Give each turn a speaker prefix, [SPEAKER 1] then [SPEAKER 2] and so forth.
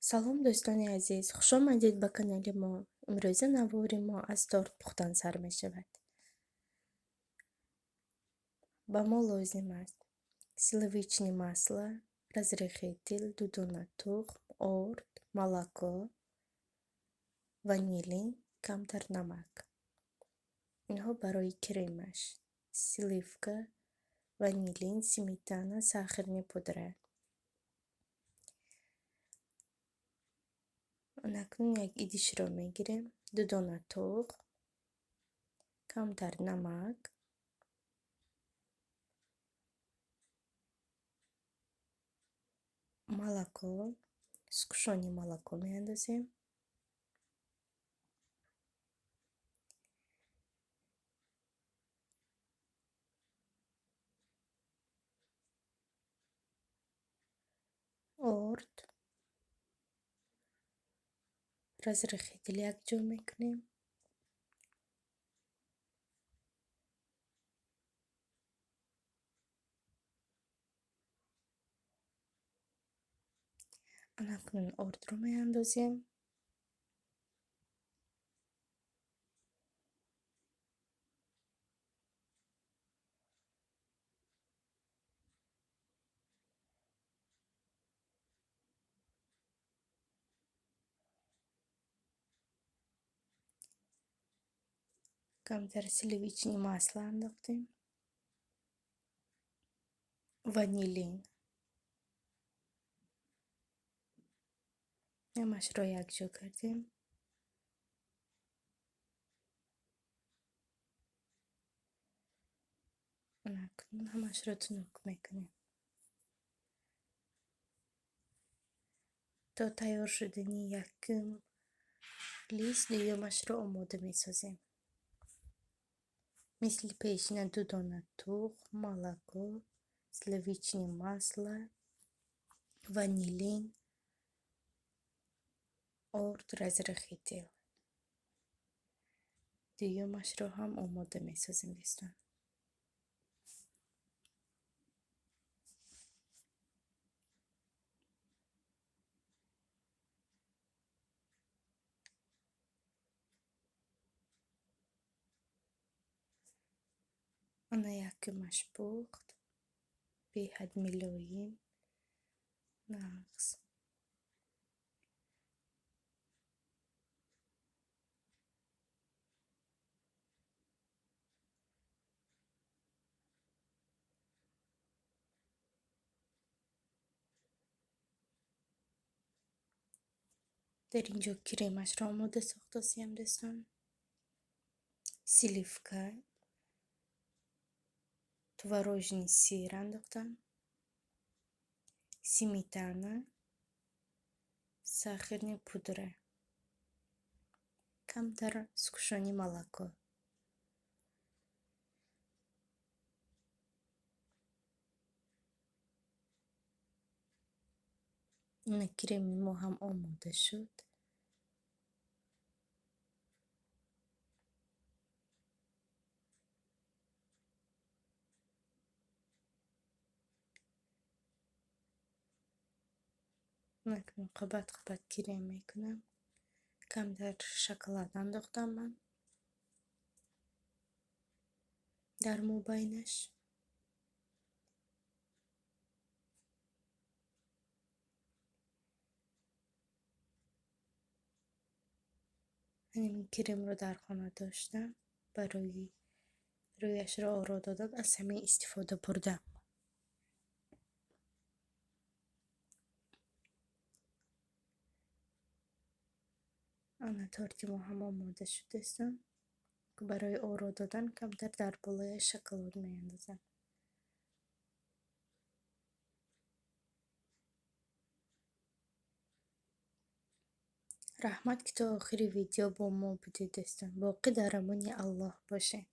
[SPEAKER 1] Салом, дӯстони азиз, хушомадед ба канали мо. Имрӯза навори мо аз торт пухтан сар мешавад. Ба мо лозим аст сливочное масло, разрыхлитель, ду дона тухм, орд, молоко, ванилин, камтар намак. Инҳо барои кремаш: сливка, ванилин, сметана, сахарная пудра. Акнун як идишро мегирем, ду дона тухм, камтар намак, молоко, сгущённое молоко меандозем. Орд, разрыхлитель якҷо мекунем. Акнун ордро меандозем. Камтар сливочное масло андохтем. Ванилин. Ҳамашро якҷо кардем. Акнун ҳамашро тунук мекунем. То тайёр шудани якум лист, дуюмашро омода месозем. Мисли пешина ду дона тухм, молоко, сливочное масло, ванилин, орд, разрыхлитель. Дуюмашро ҳам омода месозем, дӯстон. Ана якумаш пухт, беҳад мулоим, нағз. Дар ин ҷо кремашро омода сохтосиям, дӯстон. Сливка, творожный сыр андохтам, сметана, сахарная пудра, камтар сгущённое молоко. Ина креми мо ҳам омода шуд. Акнун қабат қабат крем мекунам. Камтар шоколад андохтам ман дар мобайнаш. Ҳамин кремро дар хона доштам, барои рӯяшро оро додан аз ҳамин истифода бурдам. Ана торти мо ҳам омода шуд, дӯстон. Барои оро додан камтар дар болояш шоколад меандозам. Раҳмат, ки то охири видео бо мо будед, дӯстон. Боқӣ дар амони Аллоҳ бошед.